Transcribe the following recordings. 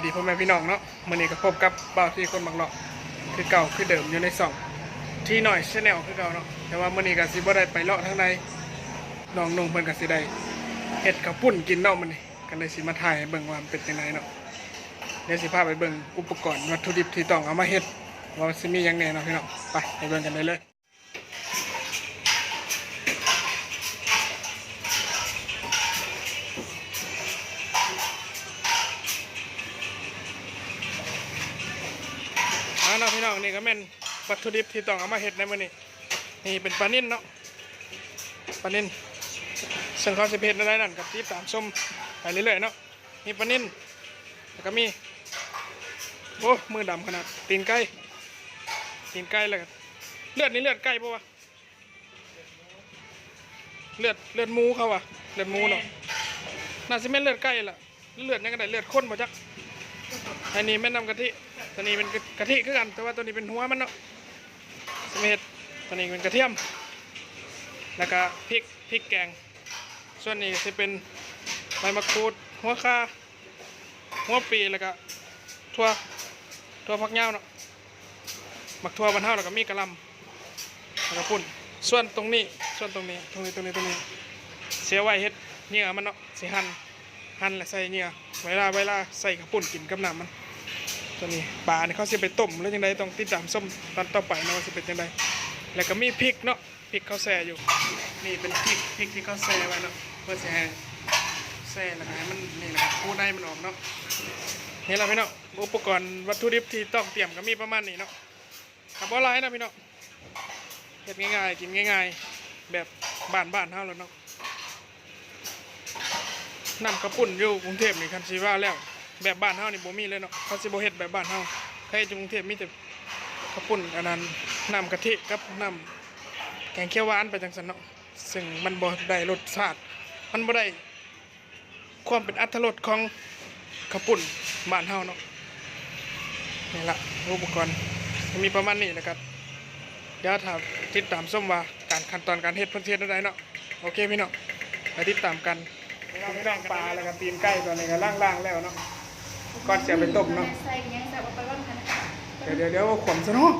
ດີພໍ່ແມ່ພີ່ນ້ອງເນາະ, ມື້ນີ້ກໍພົບກັບບ່າວທີຄົນມັກເລາະຄືເກົ່າຄືເດີມ ຢູ່ໃນຊ່ອງທີນ້ອຍແຊນແນວຄືເກົ່າເນາະ. ແຕ່ວ່າມື້ນີ້ກໍຊິບໍ່ໄດ້ໄປເລາະທາງໃດ, ນ້ອງນຸ່ງເພິ່ນກໍຊິໄດ້ເຮັດເຂົ້າປຸ້ນກິນເນາະມື້ນີ້, ກໍເລີຍຊິມາຖ່າຍໃຫ້ເບິ່ງວ່າມັນເປັນຈັ່ງໃດເນາະ. ດຽວຊິພາໄປເບິ່ງອຸປະກອນວັດຖຸດິບທີ່ຕ້ອງເອົາມາເຮັດ ວ່າຊິມີຫຍັງແດ່ເນາະພີ່ນ້ອງ. ໄປ ໄປເບິ່ງກັນໄດ້ເລີຍ. ເອົາເນາະພີ່ນ້ອງ, ນີ້ກໍແມ່ນວັດຖຸດິບທີ່ຕ້ອງເອົາມາເຮັດໃນມື້ນີ້. ນີ້ເປັນປານິນເນາະ, ປານິນ, ເຊິ່ງເຂົາຊິໄປເຮັດແນວໃດນັ້ນກໍຕິດຕາມຊົມໄປເລື້ອຍໆເນາະ. ມີປານິນ ແລ້ວກໍມີ ໂອ້ ມືດຳຂະໜາດ, ຕີນໄກ່ ຕີນໄກ່ ແລ້ວກໍເລືອດນີ້ເລືອດໄກ່ບໍ່ວະ? ເລືອດ ເລືອດໝູເຂົາວ່າ ເລືອດໝູເນາະ, ໜ້າຊິແມ່ນເລືອດໄກ່ລະ ເລືອດຫຍັງກໍໄດ້ ເລືອດຄົນບໍ່ຈັກ. ອັນນີ້ແມ່ນນ້ຳກະທິ, ຕົວນີ້ເປັນກະທິຄືກັນ ແຕ່ວ່າຕົວນີ້ເປັນຫົວມັນເນາະ ຊິມາເຮັດ. ຕົວນີ້ເປັນກະທຽມ ແລ້ວກໍພິກ ພິກແກງ. ສ່ວນນີ້ກໍຊິເປັນໃບມະຂູດ, ຫົວຂ່າ, ຫົວປີ, ແລ້ວກໍຖົ່ວ ຖົ່ວຝັກຍາວເນາະ, ໝາກຖົ່ວບ້ານເຮົາ, ແລ້ວກໍມີກະຫຼ່ຳ ແລ້ວກໍປຸ້ນ. ສ່ວນຕົງນີ້ ສ່ວນຕົງນີ້ ຕົງນີ້ ຕົງນີ້ ຕົງນີ້ ຊິເອົາໄວ້ເຮັດເຫຍື່ອມັນເນາະ, ຊິຫັ່ນ ຫັ່ນແລ້ວໃສ່ເຫຍື່ອ ເວລາ ເວລາໃສ່ເຂົ້າປຸ້ນກິນກັບນ້ຳມັນ. ຕົວນີ້ປານີ້ເຂົາຊິໄປຕົ້ມ ຫຼື ຈັ່ງໃດ ຕ້ອງຕິດຕາມຊົມຕອນຕໍ່ໄປເນາະ ວ່າຊິເປັນຈັ່ງໃດ. ແລ້ວກໍມີພິກເນາະ ພິກເຂົາແຊ່ຢູ່. ນີ້ເປັນພິກ ພິກທີ່ເຂົາແຊ່ໄວ້ເນາະ ເພື່ອຊິໃຫ້ແຊ່ ແລ້ວກໍໃຫ້ມັນ ນີ້ ແລ້ວກໍຂູດໃນມັນອອກເນາະ. ນີ້ລະພີ່ນ້ອງ ອຸປະກອນວັດຖຸດິບທີ່ຕ້ອງຕຽມກໍມີປະມານນີ້ເນາະ, ກໍບໍ່ຫຼາຍນະພີ່ນ້ອງ, ເຮັດງ່າຍໆ ກິນງ່າຍໆ ແບບບ້ານໆເຮົາແຫຼະເນາະ. ນ້ຳເຂົ້າປຸ້ນຢູ່ກຸງເທບນີ້ ຄັນຊິວ່າແລ້ວ ແບບບ້ານເຮົານີ້ບໍ່ມີເລີຍເນາະ, ເຂົາຊິບໍ່ເຮັດແບບບ້ານເຮົາ. ຖ້າເຮັດຢູ່ກຸງເທບມີແຕ່ເຂົ້າປຸ້ນ ອັນນັ້ນ ນ້ຳກະທິກັບນ້ຳແກງຂຽວຫວານໄປຈັ່ງຊັ້ນເນາະ, ເຊິ່ງມັນບໍ່ໄດ້ລົດຊາດ ມັນບໍ່ໄດ້ຄວາມເປັນອັດຖະລົດຂອງເຂົ້າປຸ້ນບ້ານເຮົາເນາະ. ນີ້ລະ ອຸປະກອນມີປະມານນີ້ ແລ້ວກໍດຽວຖ້າຕິດຕາມຊົມວ່າການ ຂັ້ນຕອນການເຮັດເພິ່ນຊິເຮັດແນວໃດເນາະ. ໂອເຄພີ່ນ້ອງ ໄປຕິດຕາມກັນ. ພີ່ນ້ອງ ປາແລ້ວກໍຕີນໄກ່ ຕອນນີ້ກໍລ້າງໆແລ້ວເນາະ ກ່ອນຊິເອົາໄປຕົ້ມເນາະ. ດຽວໆໆ ເອົາຂວມຊະເນາະ.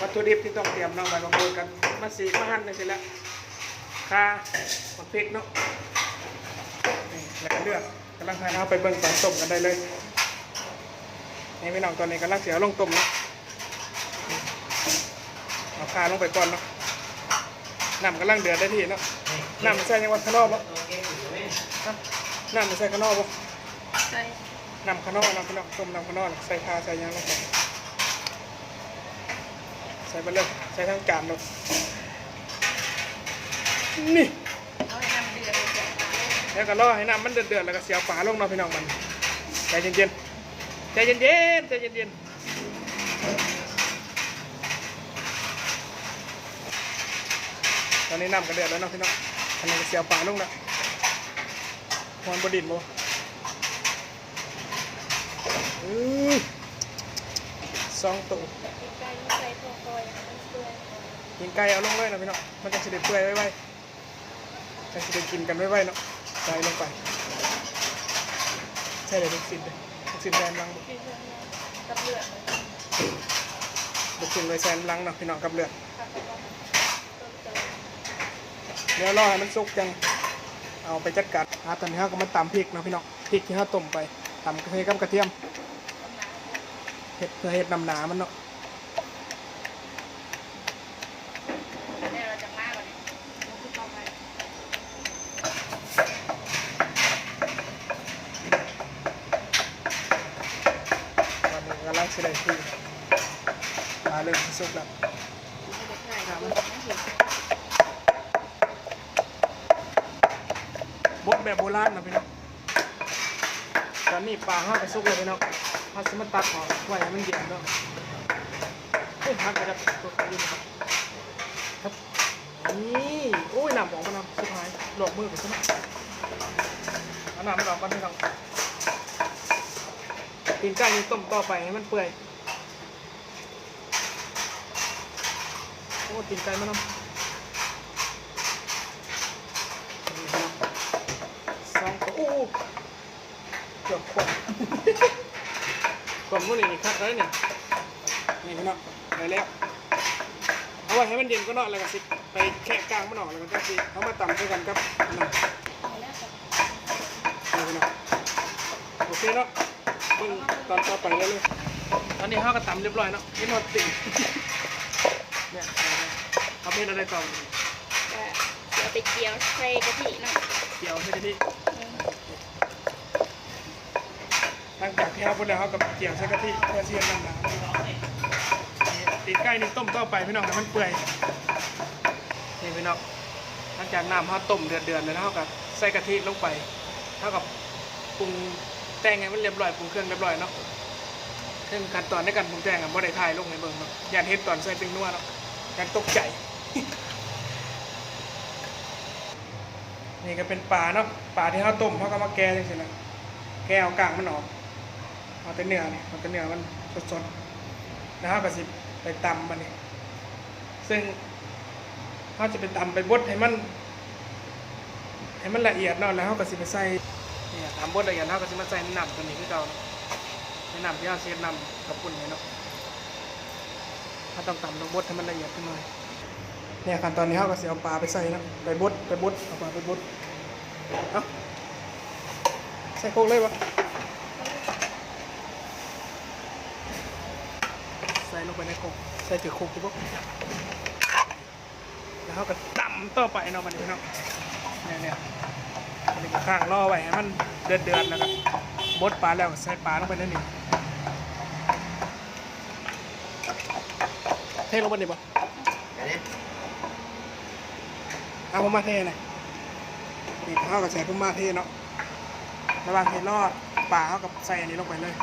ວັດຖຸດິບທີ່ຕ້ອງຕຽມເນາະ ໃບບັກຫຸດກັບ ມາສີກມາຫັ່ນຈັ່ງຊີ້ແຫຼະ, ຂ່າ ໝາກພິກເນາະ ນີ້ ແລ້ວກໍເລືອດ. ກຳລັງໃຫ້ເຮົາໄປເບິ່ງຕອນຕົ້ມກັນໄດ້ເລີຍ. ນີ້ພີ່ນ້ອງ ຕອນນີ້ກຳລັງຊິເອົາລົງຕົ້ມເນາະ, ເອົາຂ່າລົງໄປກ່ອນເນາະ. ນ້ຳກຳລັງເດືອດໄດ້ທີ່ເນາະ. ນ້ຳໃສ່ຫຍັງວະ ຂະໜໍ່ບໍ່? ຮະ? ນ້ຳໃສ່ຂະໜໍ່ບໍ່? ໃສ່ ນ້ຳຂະໜໍ່ເນາະພີ່ນ້ອງ, ຕົ້ມນ້ຳຂະໜໍ່ ແລ້ວໃສ່ຂ່າໃສ່ຫຍັງລົງໄປ ໃສ່ໄປເລີຍ ໃສ່ທັງຈານໂລດ. ນີ້ ເອົາໃຫ້ນ້ຳເດືອດ ແລ້ວກໍລໍໃຫ້ນ້ຳມັນເດືອດໆ ແລ້ວກໍຊິເອົາປາລົງເນາະພີ່ນ້ອງ. ບັດນີ້ໃຈເຢັນໆ ໃຈເຢັນໆ ໃຈເຢັນໆ. ຕອນນີ້ນ້ຳກໍເດືອດແລ້ວເນາະພີ່ນ້ອງ, ອັນນີ້ກໍຊິເອົາປາລົງແລ້ວ. ມັນບໍ່ດິ້ນບໍ່? ອື ສອງໂຕ. ຕີນໄກ່ເອົາລົງເລີຍເນາະພີ່ນ້ອງ, ມັນຈັ່ງຊິໄດ້ເປື່ອຍໄວໆ ຈັ່ງຊິໄດ້ກິນກັນໄວໆເນາະ. ໃສ່ລົງໄປ ໃສ່ໄດ້ລູກຊີ້ນເດ້ ລູກຊີ້ນໃສ່ນຳຫຼັງບໍ່? ລູກຊີ້ນໄວ້ໃສ່ນຳຫຼັງເນາະພີ່ນ້ອງ ກັບເລືອດ. ດຽວລໍໃຫ້ມັນສຸກຈັ່ງເອົາໄປຈັດການ. ອ່າ ຕອນນີ້ເຮົາກໍມາຕຳພິກເນາະພີ່ນ້ອງ, ພິກທີ່ເຮົາຕົ້ມໄປ ຕຳໃສ່ກັບກະທຽມ ເຮັດ ເພື່ອເຮັດນ້ຳໜາມັນເນາະ. ບັດນີ້ກຳລັງຊິໄດ້ທີ່ ປາເລີ່ມຊິສຸກແລ້ວ. ບົດແບບໂບລານນະພີ່ນ້ອງ. ຕອນນີ້ປາເຮົາກໍສຸກແລ້ວພີ່ນ້ອງ, ເຮົາຊິມາຕັກອອກໄວ້ໃຫ້ມັນເຢັນເນາະ. ເຮີ້ຍ ຫັກໄປແລ້ວ ຕົກໄປຢູ່ນີ້. ນີ້ ໂອ້ຍ ນ້ຳອອກມານຳ ຊິບຫາຍ ລວກມືໄປຊັ້ນ. ເອົານ້ຳມັນອອກກ່ອນພີ່ນ້ອງ. ຕີນໄກ່ນີ້ຕົ້ມຕໍ່ໄປໃຫ້ມັນເປື່ອຍ. ໂອ້ ຕີນໄກ່ມານຳ ສອງໂຕ. ໂອ້ ເກືອບຂວ້ຳ ຂວ້ຳມື້ນີ້ຄັກເລີຍນີ້. ນີ້ພີ່ນ້ອງ ໄດ້ແລ້ວ ເອົາໄວ້ໃຫ້ມັນເຢັນກ່ອນເນາະ ແລ້ວກໍຊິໄປແຄະກ້າງມັນອອກ ແລ້ວກໍຈັ່ງຊິເອົາມາຕຳໃສ່ກັນກັບອັນນັ້ນ ນີ້ພີ່ນ້ອງ. ໂອເຄເນາະ ເບິ່ງຕອນຕໍ່ໄປເລີຍ. ຕອນນີ້ເຮົາກໍຕຳຮຽບຮ້ອຍເນາະ ເຮັດຮອດຕີນ ເນຍ ເຮົາເຮັດອະໄລຕໍ່? ກໍຊິເອົາໄປຈຽວໃສ່ກະທິເນາະ ຈຽວໃສ່ກະທິ. ອືມ ຫຼັງຈາກທີ່ເຮົາພຸ້ນແລ້ວ ເຮົາກໍຈຽວໃສ່ກະທິເພື່ອຊິເຮັດນ້ຳໜາ. ຕີນໄກ່ນີ້ຕົ້ມຕໍ່ໄປພີ່ນ້ອງ ໃຫ້ມັນເປື່ອຍ. ນີ້ພີ່ນ້ອງ ຫຼັງຈາກນ້ຳເຮົາຕົ້ມເດືອດໆແລ້ວ ເຮົາກໍໃສ່ກະທິລົງໄປ ເຮົາກໍປຸງແຕ່ງໃຫ້ມັນຮຽບຮ້ອຍ ປຸງເຄື່ອງຮຽບຮ້ອຍເນາະ. ເຊິ່ງຂັ້ນຕອນໃນການປຸງແຕ່ງອະ ບໍ່ໄດ້ຖ່າຍລົງໃຫ້ເບິ່ງເນາະ ຢ້ານເຫັນຕອນໃສ່ແປ້ງນົວເນາະ ຢ້ານຕົກໃຈ. ນີ້ກໍເປັນປາເນາະ ປາທີ່ເຮົາຕົ້ມ ເຮົາກໍມາແກະຈັ່ງຊີ້ນະ ແກະເອົາກ້າງມັນອອກ ເອົາແຕ່ເນື້ອນີ້ ເອົາແຕ່ເນື້ອມັນສົດໆ ແລ້ວເຮົາກໍຊິໄປຕຳບັດນີ້ ຊຶ່ງເຮົາຈະໄປຕຳໄປບົດໃຫ້ມັນ ໃຫ້ມັນລະອຽດເນາະ ແລ້ວເຮົາກໍຊິໄປໃສ່ ນີ້ ຕຳບົດລະອຽດ ເຮົາກໍຊິມາໃສ່ໃນນ້ຳຕົວນີ້ຄືເກົ່າເນາະ ໃນນ້ຳທີ່ເຮົາຊິເຮັດນ້ຳເຂົ້າປຸ້ນນີ້ເນາະ. ເຮົາຕ້ອງຕຳຕ້ອງບົດໃຫ້ມັນລະອຽດຈັກໜ່ອຍ. ແນວຂັ້ນຕອນນີ້ເຮົາກໍຊິເອົາປາໄປໃສ່ເນາະ ໄປບົດ ໄປບົດ ເອົາປາໄປບົດ. ເອົາ ໃສ່ໂຄກເລີຍບໍ່? ໃສ່ລົງໄປໃນໂຄກ ໃສ່ຖືໂຄກຢູ່ບໍ່? ແລ້ວເຮົາກໍຕຳຕໍ່ໄປເນາະ ບັດນີ້ເນາະ ແນວໆ ອັນນີ້ກໍຄ້າງລໍໄວ້ໃຫ້ມັນເດືອດໆ ແລ້ວກໍບົດປາ ແລ້ວກໍໃສ່ປາລົງໄປໃນນີ້ ເທລົງໄປນີ້ບໍ່? ເອົາ ເອົາຜົມມາເທນະ ນີ້ເຮົາກໍໃສ່ຜົມມາເທເນາະ. ລະຫວ່າງທີ່ລໍປາ ເຮົາກໍໃສ່ອັນນີ້ລົງໄປເລີຍ.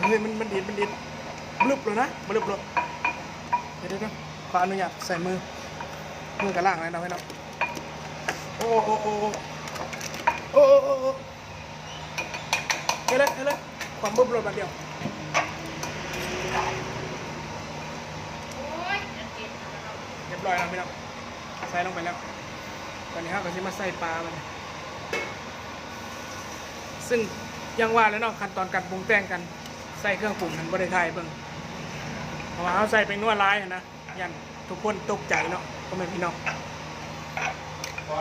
ເຮີ້ຍ ມັນ ມັນດີດ ມັນດີດ ບລຶບໂລດນະ ບລຶບໂລດ. ດຽວໆ ຂໍອະນຸຍາດໃສ່ມື ມືກໍລ້າງແລ້ວເນາະ ເນາະ. ໂອ້ ໂອ້ ໂອ້ ໂອ້ ເທເລີຍ ເທເລີຍ ຄວາມບຶບໂລດບາດດຽວ. ໂອ້ຍ ຮຽບຮ້ອຍແລ້ວພີ່ນ້ອງ ໃສ່ລົງໄປແລ້ວ. ຕອນນີ້ເຮົາກໍຊິມາໃສ່ປາບັດນີ້ ຊຶ່ງຢ່າງວ່າແຫຼະເນາະ ຂັ້ນຕອນການປຸງແຕ່ງ ການໃສ່ເຄື່ອງປຸງຫັ້ນບໍ່ໄດ້ຖ່າຍໃຫ້ເບິ່ງ ເພາະວ່າເຮົາໃສ່ແປ້ງນົວຫຼາຍຫັ້ນນະ ຢ້ານທຸກຄົນຕົກໃຈເນາະ ພໍ່ແມ່ພີ່ນ້ອງ.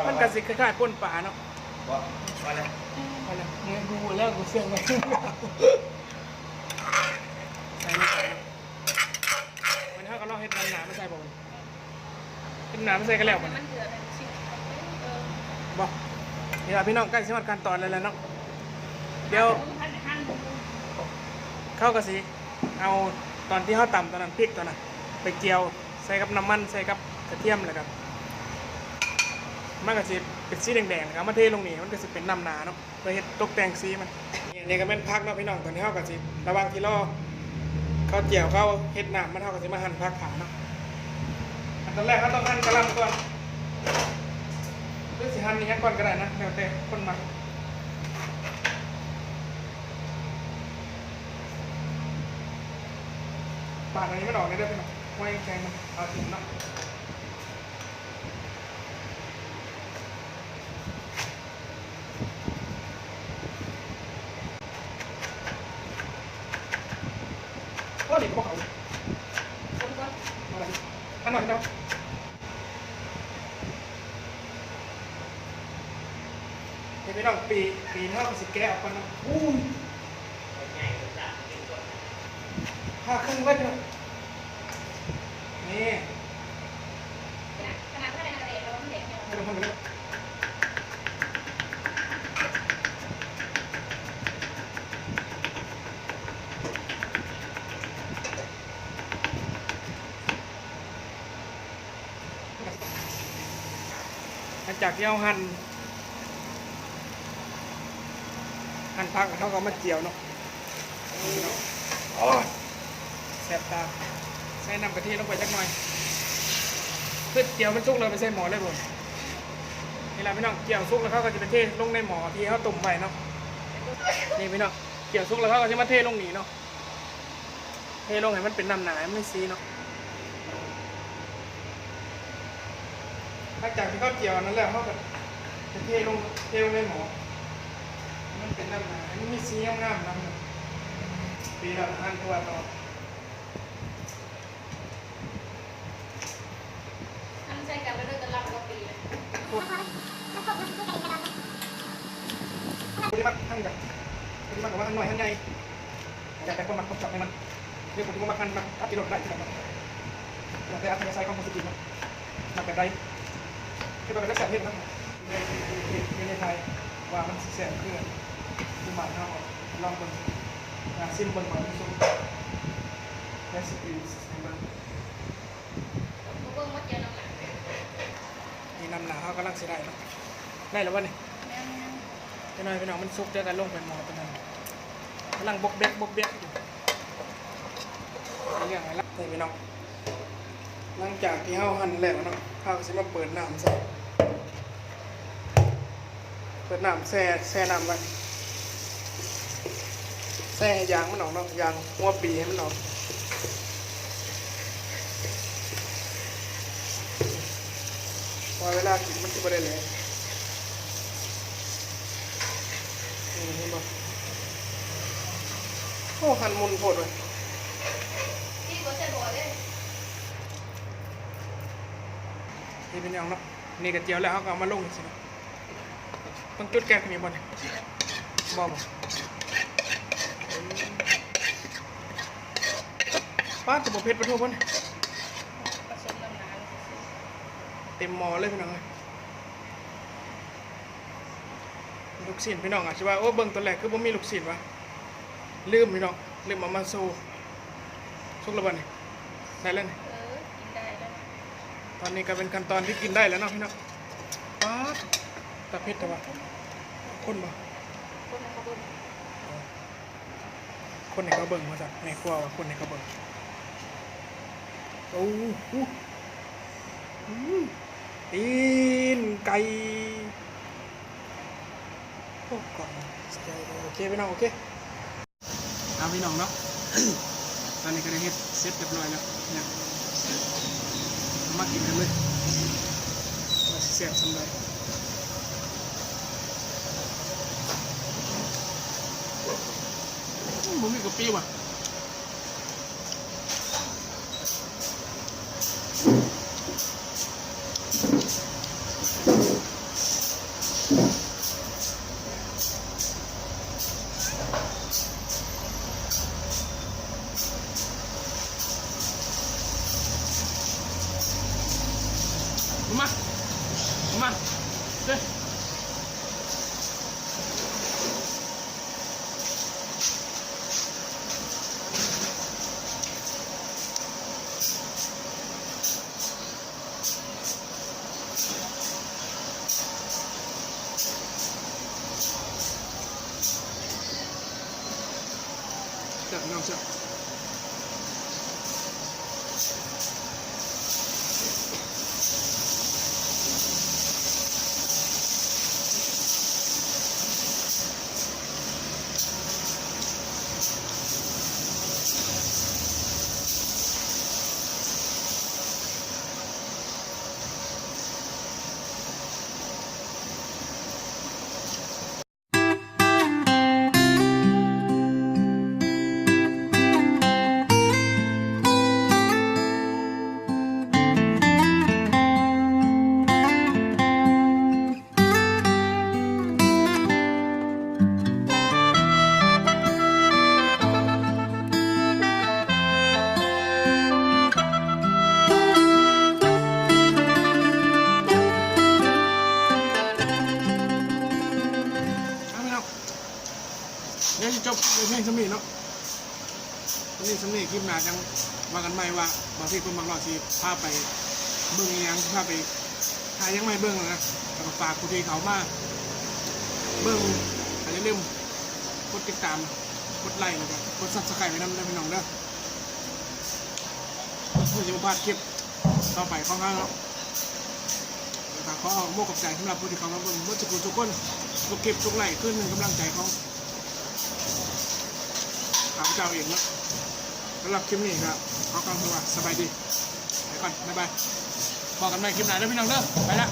ມັນກໍຊິຄ້າຍໆ ປົ່ນປາເນາະ. ພໍແລ້ວ ພໍແລ້ວ ກູຮູ້ແລ້ວ ກູເຊື່ອວ່າ ໃສ່ລົງໄປເນາະ. ບັດນີ້ເຮົາກໍລໍເຮັດນ້ຳໜາມາໃສ່ບໍ່? ເຮັດນ້ຳໜາມາໃສ່ກໍແລ້ວບັດນີ້ ມັນເດືອດແລ້ວຊິ ບໍ່? ນີ້ລະພີ່ນ້ອງ ໃກ້ຊິຮອດຂັ້ນຕອນແລ້ວແຫຼະເນາະ. ດຽວເຂົາກໍຊິເອົາຕອນທີ່ເຮົາຕຳຕອນນັ້ນ ພິກຕອນນັ້ນ ໄປຈຽວໃສ່ກັບນ້ຳມັນ ໃສ່ກັບກະທຽມ ແລ້ວກໍມັນກໍຊິເປັນສີແດງໆ ແລ້ວກໍເອົາມາເທລົງນີ້ ມັນກໍຊິເປັນນ້ຳໜາເນາະ. ເພື່ອເຮັດຕົກແຕ່ງສີມັນ. ນີ້ ນີ້ກໍແມ່ນຜັກເນາະພີ່ນ້ອງ. ຕອນນີ້ເຮົາກໍຊິ ລະຫວ່າງທີ່ລໍເຂົາຈຽວ ເຂົາເຮັດນ້ຳມັນ ເຮົາກໍຊິມາຫັ່ນຜັກຖ້າເນາະ. ຂັ້ນຕອນແລກເຮົາຕ້ອງຫັ່ນກະຫຼ່ຳກ່ອນ ຫຼືຊິຫັ່ນອີ່ຫຍັງກ່ອນກໍໄດ້ນະ ແລ້ວແຕ່ຄົນມັກ. ປາດອັນນີ້ມັນອອກແດ່ເດີພີ່ນ້ອງ ຫົວແຂງໆ ມັນເອົາຖິ້ມເນາະ. ໂອ້ ນີ້ກໍບໍ່ເຂົ້າ ຄົນກ່ອນ ອັນໜ້ອຍເນາະ. ນີ້ພີ່ນ້ອງ ປີ ປີນເຮົາກໍຊິແກະອອກກ່ອນເນາະ. ອູ້ຍ ຜ່າເຄິ່ງເບິດເນາະ ນີ້. ຫຼັງຈາກທີ່ເຮົາຫັ່ນ ຫັ່ນຜັກ ເຮົາກໍເອົາມາຈຽວເນາະ. ໂອ້ຍ ແສບຕາ. ໃສ່ນ້ຳກະທິລົງໄປຈັກໜ່ອຍ ຄືຈຽວມັນສຸກແລ້ວໄປໃສ່ໝໍ້ເລີຍບໍ່? ນີ້ລະພີ່ນ້ອງ ຈຽວສຸກແລ້ວເຮົາກໍຈະໄປເທລົງໃນໝໍ້ທີ່ເຮົາຕົ້ມໄວ້ເນາະ. ນີ້ພີ່ນ້ອງ ຈຽວສຸກແລ້ວເຮົາກໍຊິມາເທລົງນີ້ເນາະ. ເທລົງໃຫ້ມັນເປັນນ້ຳໜາ ໃຫ້ມັນມີສີເນາະ. ຫຼັງຈາກທີ່ເຮົາຈຽວອັນນັ້ນແລ້ວ ເຮົາກໍຈະເທລົງ ເທລົງໃນໝໍ້. ໃຫ້ມັນມີສີງາມໆນຳ ປີແລ້ວຫັ້ນຕົວະຕໍ່ ມັນໃສ່ກັນແລ້ວເດີ ຕະຫຼາດກໍປີແລ້ວ ຜູ້ທີ່ມັກຫັ້ນກໍ ຜູ້ທີ່ມັກວ່າຫັ້ນໜ້ອຍຫັ້ນໃຫຍ່ ແລ້ວແຕ່ຄວາມມັກ ຄວາມຊອບໃຫ້ມັນ ຫຼືຜູ້ທີ່ບໍ່ມັກຫັ້ນ ມັກອັດກິໂລໄດ້ຄືກັນ ແລ້ວແຕ່ອັດທະຍາໄສຂອງຄົນຊິກິນເນາະ ມັກແບບໃດ ຄິດວ່າເປັນແບບແຊບເຮັດນະ ຢູ່ໃນໄທວ່າມັນຊິແຊບຄືຢູ່ບ້ານເຮົາ ລອງເບິ່ງ ອາ ຊິມເບິ່ງກ່ອນ ເລຊິປີໃຫ້ເບິ່ງ ບໍ່ເບິ່ງໝົດ ດຽວນ້ຳລາຍ ນີ້ນ້ຳລາຍເຮົາກຳລັງຊິໄດ້ເນາະ ໄດ້ແລ້ວບໍ່ນີ້? ແມ່ນໆ ຈັກໜ້ອຍພີ່ນ້ອງ ມັນສຸກ ດຽວກໍລົງໄປໝໍ້ຕົວນັ້ນ ກຳລັງບົກແບັກບົກແບັກຢູ່ ເລື່ອງໃຫ້ລະ ນີ້ພີ່ນ້ອງ ຫຼັງຈາກທີ່ເຮົາຫັ້ນແລ້ວເນາະ ເຮົາກໍຊິມາເປີດນ້ຳໃສ່ ເປີດນ້ຳແຊ່ ແຊ່ນ້ຳໄວ້ ແຊ່ໃຫ້ຢາງມັນອອກເນາະ ຢາງຫົວປີໃຫ້ມັນອອກ ເພາະວ່າເວລາກິນມັນຊິບໍ່ໄດ້ແຫຼະ ນີ້ເຫັນບໍ່ ໂອ້ ຫັ້ນໝຸ່ນໂພດເວີຍ ນີ້ເປັນຫຍັງເນາະ ນີ້ກະຈຽວແລ້ວ ເຮົາກໍເອົາມາລົງ ຈັ່ງຊີ້ເນາະ ຕ້ອງຈຸດແກັສນີ້ບໍ່ນີ້? ບໍ່ ບໍ່ ປາດ ຄືບໍ່ເຜັດປານໂທພຸ້ນ ເຕັມໝໍ້ເລີຍພີ່ນ້ອງເອີຍ ລູກຊີ້ນ ພີ່ນ້ອງອາດຊິວ່າ ໂອ້ ເບິ່ງຕອນແລກຄືບໍ່ມີລູກຊີ້ນວະ ລືມພີ່ນ້ອງ ລືມເອົາມາໂຊ ສຸກແລ້ວບໍ່ນີ້? ໄດ້ແລ້ວນີ້ ເອີ ກິນໄດ້ແລ້ວ ຕອນນີ້ກໍເປັນຂັ້ນຕອນທີ່ກິນໄດ້ແລ້ວເນາະພີ່ນ້ອງ ປາດ ຕາເຜັດແທ້ວະ ຄົນບໍ່? ຄົນໃຫ້ເຂົາເບິ່ງ ຄົນໃຫ້ເຂົາເບິ່ງວ່າຊັ້ນ ແມ່ຄົວວ່າຄົນໃຫ້ເຂົາເບິ່ງ ໂອ້ ຫູ ຫື ຕີນໄກ່ ໂອ້ ກອງ ໂອເຄພີ່ນ້ອງ ໂອເຄ ເອົາພີ່ນ້ອງເນາະ ຕອນນີ້ກໍໄດ້ເຮັດເສັດຮຽບຮ້ອຍແລ້ວ ເອົາມາກິນກັນເລີຍ ວ່າຊິແຊບສ່ຳໃດ ອືມ ບໍ່ມີກະປິຫວາ. ມາ ມາ ເດີ. ແຊບ ພີ່ນ້ອງ ແຊບ. ເອົາ ພີ່ນ້ອງ ດຽວຊິຈົບຄລິບໄວ້ພຽງສ່ຳນີ້ເນາະ ມີສ່ຳນີ້ ຄລິບໜ້າຈັ່ງວ່າກັນໃໝ່ວ່າ ບ່າວທີດຄົນມັກເລາະຊິພາໄປເບິ່ງອີ່ຫຍັງ ຊິພາໄປຫາຫຍັງໃໝ່ເບິ່ງນະ. ແລ້ວກໍຝາກຜູ້ທີ່ເຂົ້າມາເບິ່ງ ກໍຢ່າລືມກົດຕິດຕາມ ກົດໄລ ແລ້ວກໍກົດຊັບສະໄຄຣບ໌ໄວ້ນຳເດີ ພີ່ນ້ອງເດີ ເພື່ອຊິບໍ່ພາດຄລິບຕໍ່ໄປຂອງເຮົາເນາະ. ແລ້ວກໍຂໍຂອບອົກຂອບໃຈສຳລັບຜູ້ທີ່ເຂົ້າມາເບິ່ງເບິດທຸກຜູ້ທຸກຄົນ ທຸກຄລິບ ທຸກໄລ ຄືໜຶ່ງກຳລັງໃຈຂອງ ຂ້າພະເຈົ້າເອງເນາະ. ສຳລັບຄລິບນີ້ກໍຂໍຄຳວ່າສະບາຍດີ ໄປກ່ອນ ບາຍບາຍ ພໍ້ກັນໃໝ່ຄລິບໜ້າເດີ ພີ່ນ້ອງເດີ ໄປລະ.